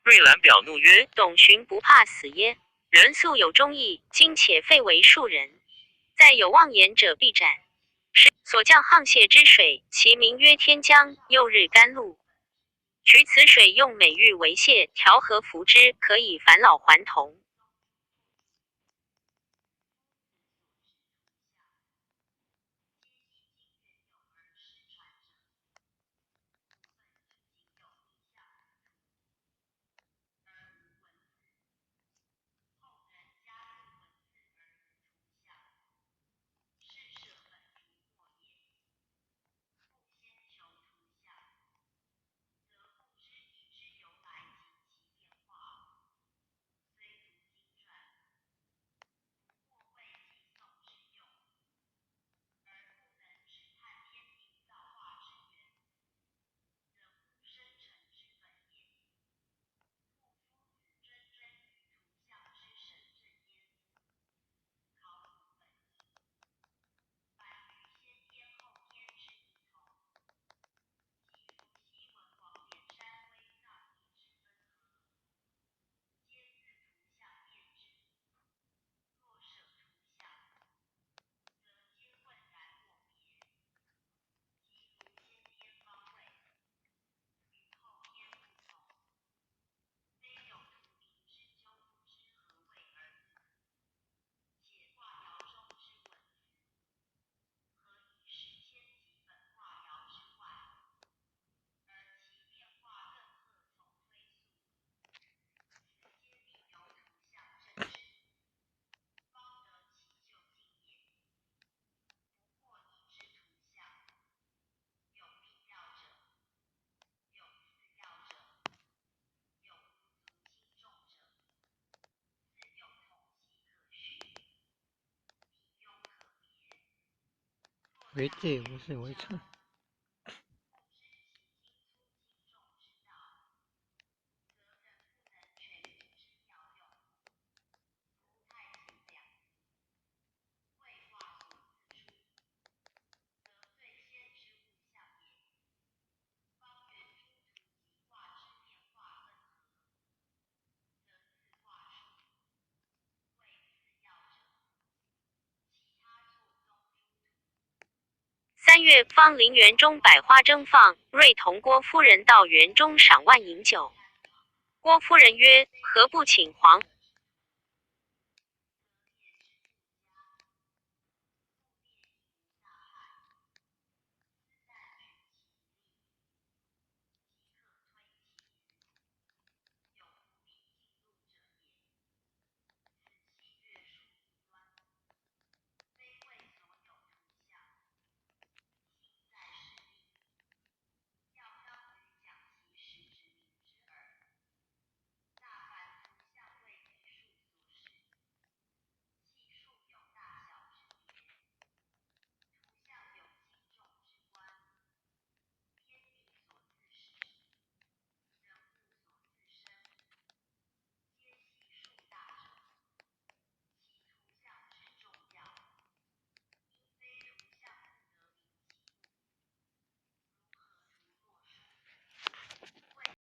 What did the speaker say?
瑞览表怒曰： “董循不怕死耶？人素有忠义，今且废为庶人。再有妄言者，必斩。”是所降沆瀣之水，其名曰天江，又日甘露。取此水用美玉为屑，调和服之，可以返老还童。为戒不是为忏。3月，芳林园中百花争放，睿同郭夫人到园中赏玩饮酒。郭夫人曰：“何不请皇